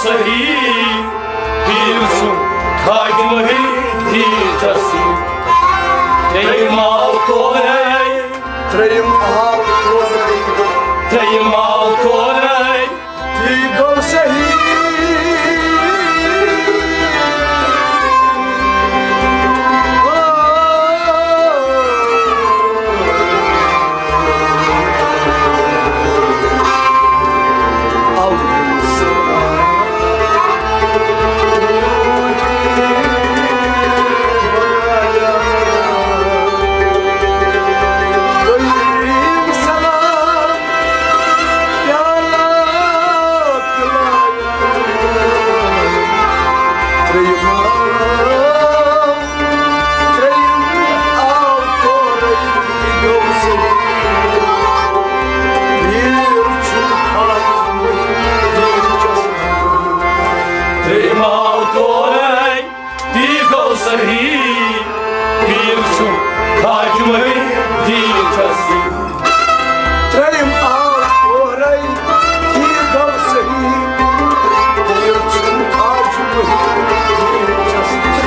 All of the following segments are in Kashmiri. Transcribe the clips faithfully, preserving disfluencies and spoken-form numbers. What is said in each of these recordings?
صحیح، پیٖر چھُ خاجہِ محی الدیٖن چشتی۔ ترٛیٚیِم آو تورے۔ ترٛیٚیِم آو تورے۔ ترٛیٚیِم آو تورے۔ تی گوٚو صحیح۔ ترٛیٚیِم آو تورے، تی گوٚو صحیح۔ پیٖر چھُ خاجہِ محی الدیٖن چشتی۔ ترٛیٚیِم آو تورے، تی گوٚو صحیح۔ پیٖر چھُ خاجہِ محی الدیٖن چشتی۔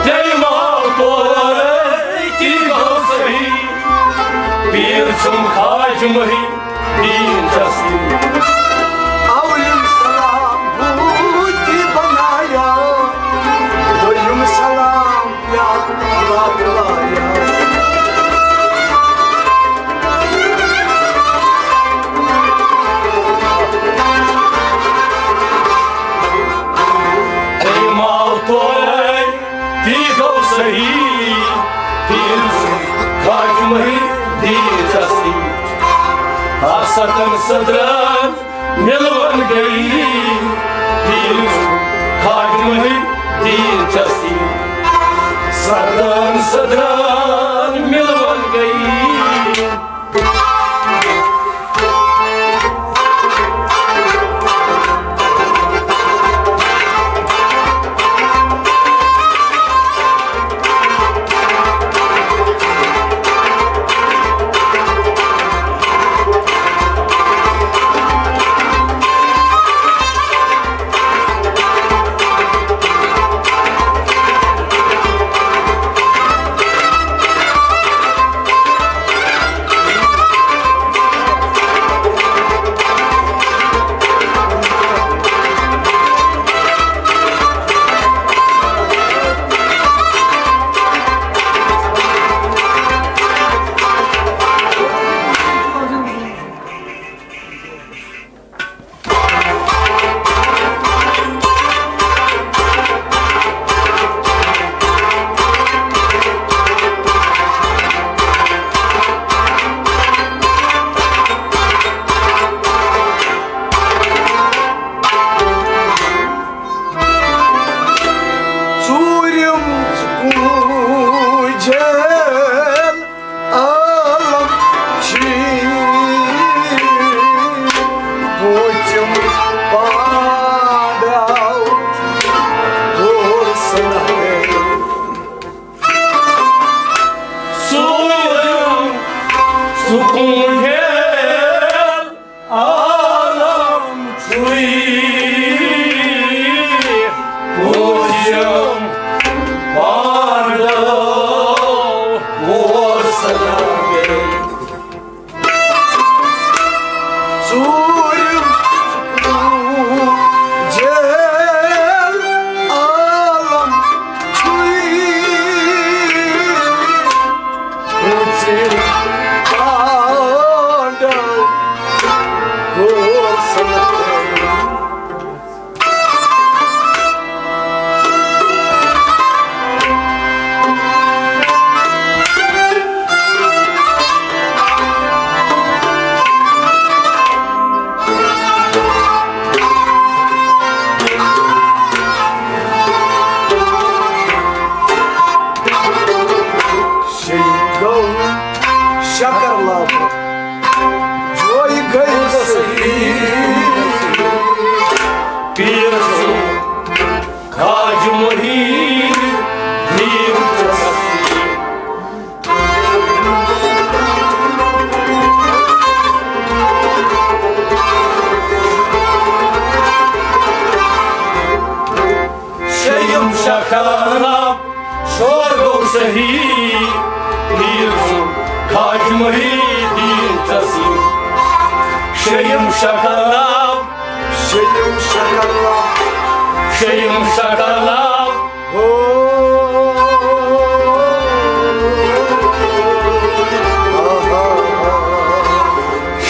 ترٛیٚیِم آو تورے، تی گوٚو صحیح۔ پیٖر چھُ خاجہِ محی الدیٖن چشتی۔ اولِم سلام بوٗٹی بنایا، دوٚیِم سلام پیٛالہٕ بنایا۔ ترٛیٚیِم آو تورے، تی گوٚو صحیح۔ پیٖر چھُ خاجہِ محی الدیٖن چشتی۔ آ ستن صدرن مِلوَن گٔیی، پیٖر چھُ خاجہِ محی الدیٖن چشتی۔ ستن صدرن مِلوَن گٔیی۔ ژوٗرِم کُنٛجل عالم چھی، پوٗژِم پانڈو کوٚر سنہٕ۔ ژوٗرِم سکوٗن ہے عالم چھُے، پوٗژِم پانڈو کوٚر سنہٕ۔ ژوٗرِم جیل عالم چھُے، پوٗژِم پانڈو کوٚر سنہٕ۔ شیٚیہِ گوٚو شکر لابہٕ۔ جوے گٔے صحیح۔ پیٖر چھُ خاجہِ محی الدیٖن چشتی۔ شکر لب، شیٚیِم شکر لب، شیٚیِم شکر لب۔ ہو۔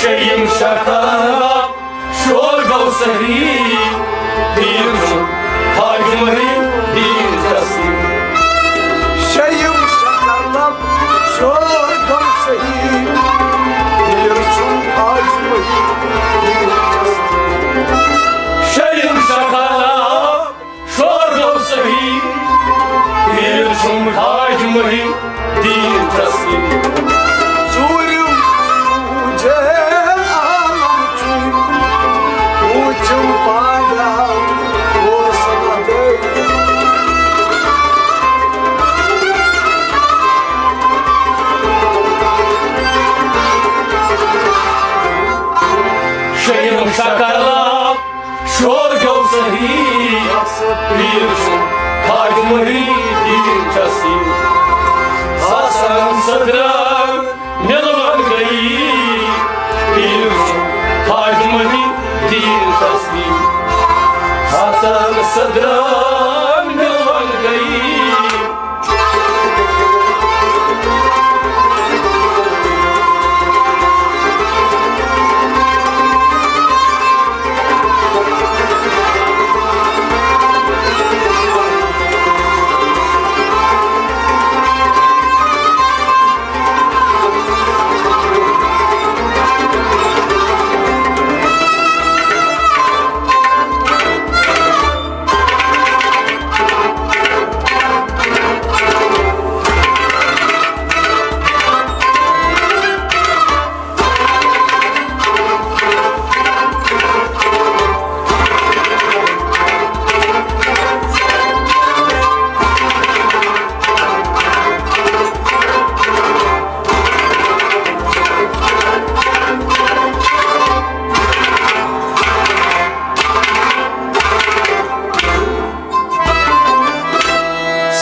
شیٚیِم شکر لب، شور گوٚو صحیح، پیٖر چھُ حاج محی الدین چشتی۔ شیٚیِم شکر لب، شور گوٚو صحیح، پیٖر چھُ حاج محی الدین چشتی۔ شیٚیِم شکر لب، شور گوٚو صحیح، پیٖر چھُم حاج محی الدین چشتی۔ ژوٗرِم جے عالم چھُم، پوٗنٛژِم پانڈا اوس مدے۔ شیٚیِم شکر لب، شور گوٚو صحیح، پیٖر چھُ حاج محی الدین چشتی۔ ساسن صدرن مِلوَن گٔیی، پیٖر چھُ حاج محی الدین چشتی۔ ساسن صدرن مِلوَن گٔیی۔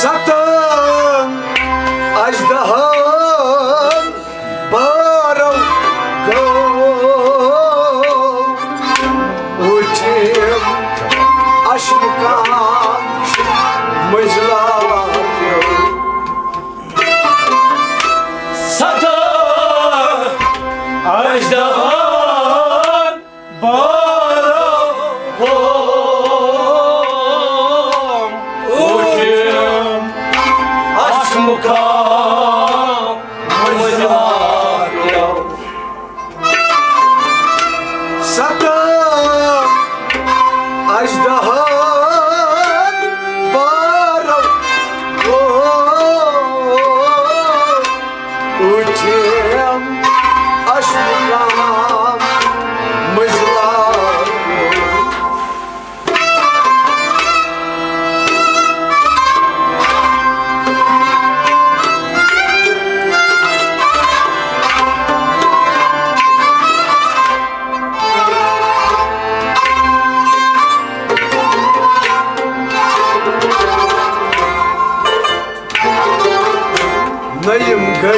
ستن اژدہن بارو گوٚو وُچھِم اشمُقام مٔنٛزۍ لاتیو۔ ستن اژدہن بارو گوٚو وُچھِم اشمُقام مٔنٛزۍ لاتیو۔ ستن اژدہن بارو گوٚو وُچھِم اشمُقام مٔنٛزۍ لاتیو۔ نعیم گٔے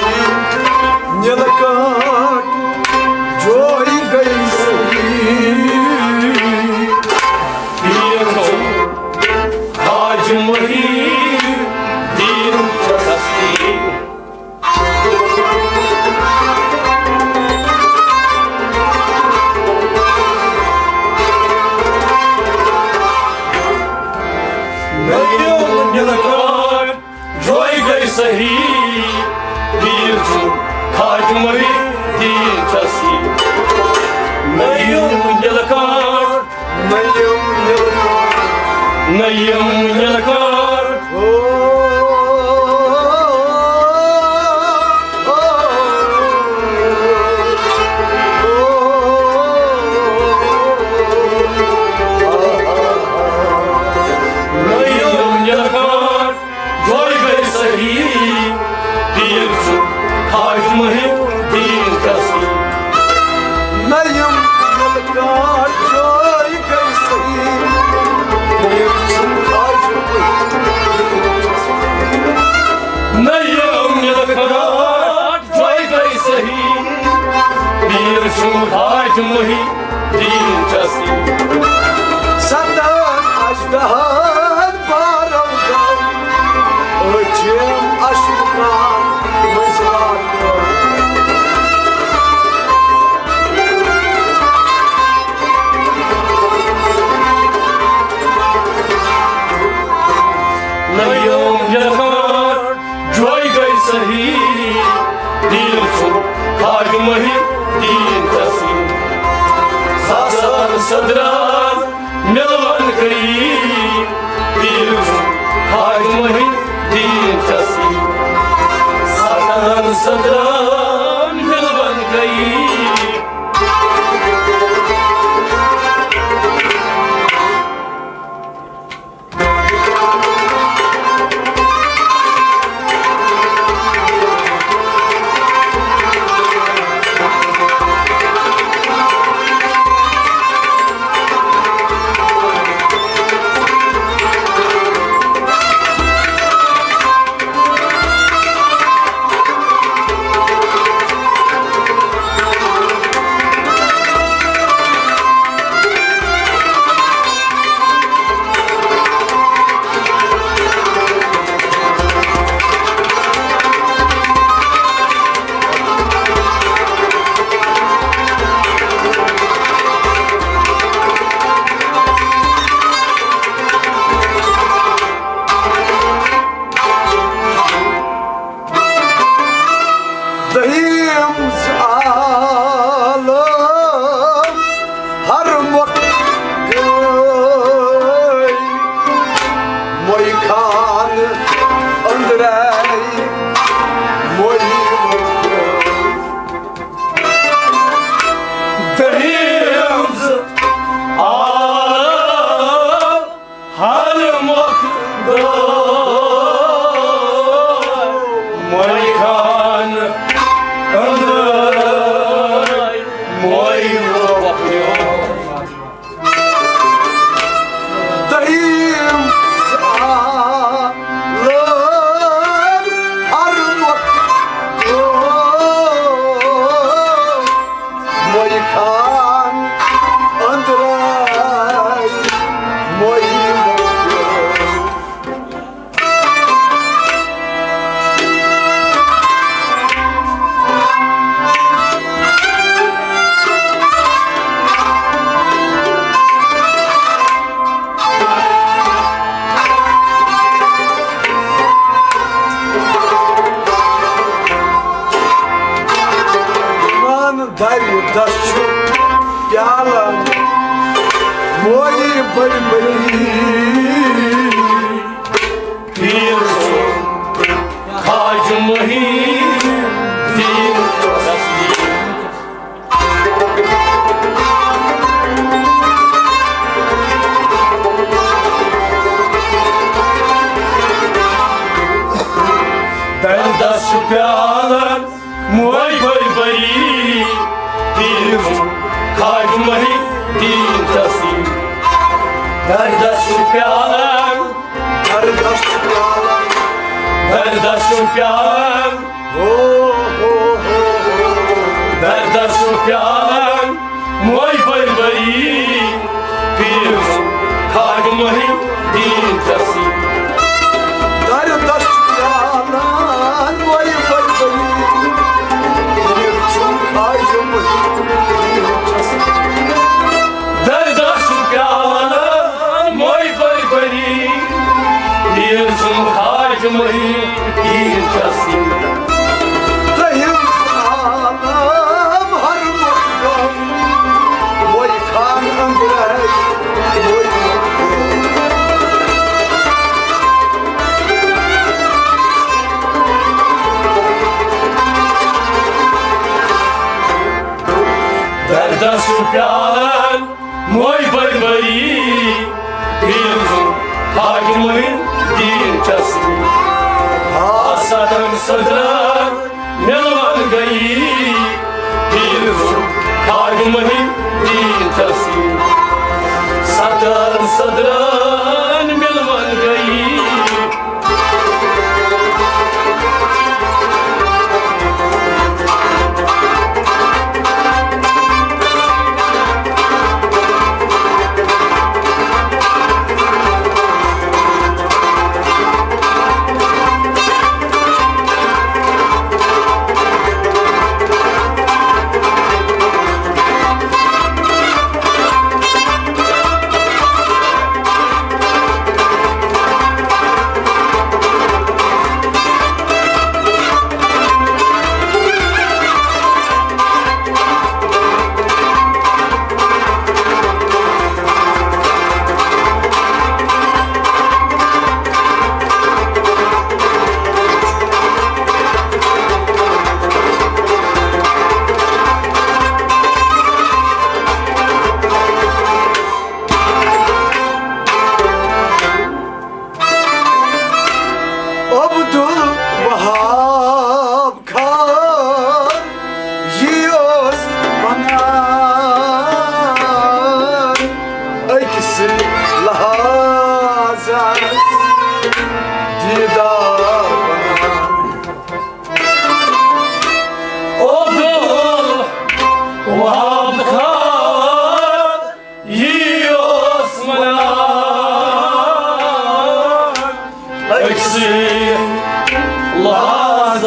نِلہٕ کانٛٹھ، جوے گٔے صحیح۔ پیٖر چھُ حاج محی الدین چشتی۔ نعیم نِلہٕ کانٛٹھ، جوے گٔے صحیح، پیٖر چھُ حاج محی الدین چشتی۔ نعیم نِلہٕ کانٛٹھ، نعیم نِلہٕ کانٛٹھ، نعیم نِلہٕ کانٛٹھ۔ او، او، او، نعیم نِلہٕ کانٛٹھ۔ جوے گٔے صحیح، پیٖر چھُ حاج محی الدین چشتی۔ نعیم نِلہٕ کانٛٹھ، جوے گٔے صحیح، پیٖر چھُ حاج محی خواجہ محی الدین چشتی۔ ستن اژدہن بارو گو، ٲٹھِم اشرفن منٛز واتو۔ نَیِم یتھ کٲٹھۍ جوے گٔے صحیح، دین چھُ خواجہ محی الدین چشتی۔ ساسن صدرن مِلوَن گٔیی، دین چھُ خواجہ محی الدین چشتی۔ ساسن صدرن مِلوَن گٔیی۔ دٔہِم عالم ہر مۄکھ گٔے موے خان أنٛدرے موے مۄکھ گٔے۔ دٔہِم عالم ہر مۄکھ گوٚو موے خان أنٛدرے موے وۄپھیو۔ دٔہِم عالم ہر مۄکھ گوٚو موے خان أنٛدرے موے وۄپھیو۔ مان دَرِ دَس چھُ پیالہٕ موے بٔرۍ بٔرۍ۔ پیٖر چھُ خواجہ محی الدین چشتی۔ دَرِ دَس چھُ پیالہٕ موے بٔرۍ بٔرۍ، پیٖر چھُ خواجہ محی الدین چشتی۔ دَرِ دَس چھُ پیالہٕ، دَرِ دَس چھُ پیالہٕ، دَرِ دَس چھُ پیالہٕ، او ہو ہو ہو۔ دَرِ دَس چھُ پیالہٕ موے بٔرۍ بٔرۍ، پیٖر چھُ خواجہ محی الدین چشتی۔ دَرِ دَس چھُ پیالہٕ موے بٔرۍ بٔرۍ، پیٖر چھُ خواجہ محی الدین چشتی۔ دَرِ دَس چھُ پیالہٕ موے بٔرۍ بٔرۍ، پیٖر چھُ خواجہ محی الدین چشتی۔ ترٛیٚیِم عالم ہر مۄکھ گوٚو موے خان أنٛدرے موے۔ دَرِ دَس چھُ پیالہٕ موے بٔرۍ بٔرۍ، پیٖر چھُ خواجہ محی الدین چشتی۔ آ ستن صدرن مِلوَن گٔیی، پیٖر چھُ خواجہ محی الدین چشتی۔ ستن صدرن مِلوَن گٔیی۔ وہاب خان یی اوس ونان، أکسٕے لحاظس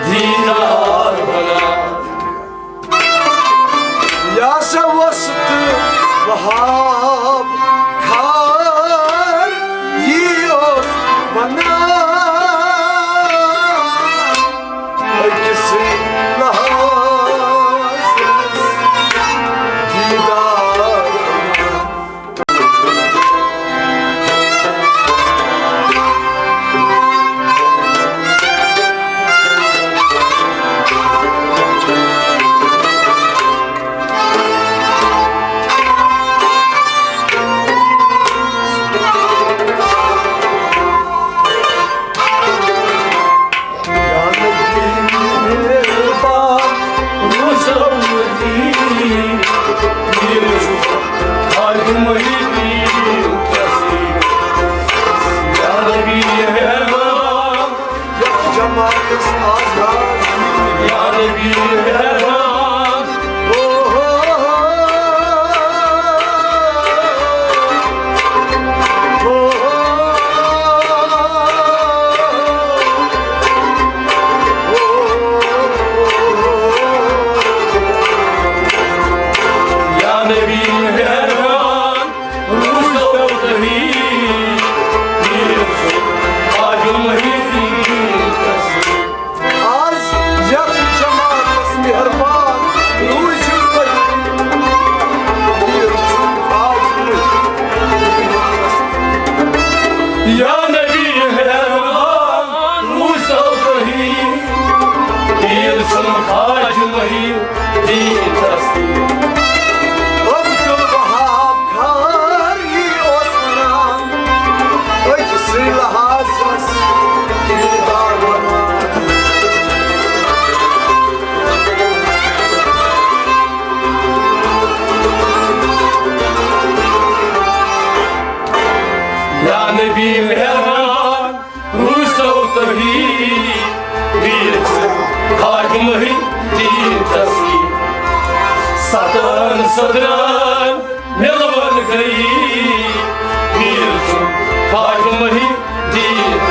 دیدار بنان۔ یہِ ہسا اوس تہٕ وہاب خان یی اوس ونان، أکسٕے لحاظس دیدار۔ جماعتس آزاد۔ یا نبی مہربان۔ او ہو ہو۔ او ہو ہو۔ یا نبی مہربان، روزو تہی، میر چھُ تاج محی الدین۔ آز یتھ جماعتس مہربان روٗزِو تُہۍ۔ میر چھُ تاج محی الدین۔ یا نبی مہربان، روٗزو تُہی۔ میر چھُ تاج محی الدین۔ عبدالوہاب خان یی اوس ونان، أکسٕے لحاظس دیدار بنان۔ یا نبی مہربان، روٗزو تُہی، میر چھُ تاج محی الدین۔ ستن صدرن مِلوَن گٔیی، میر چھُ تاج محی الدین۔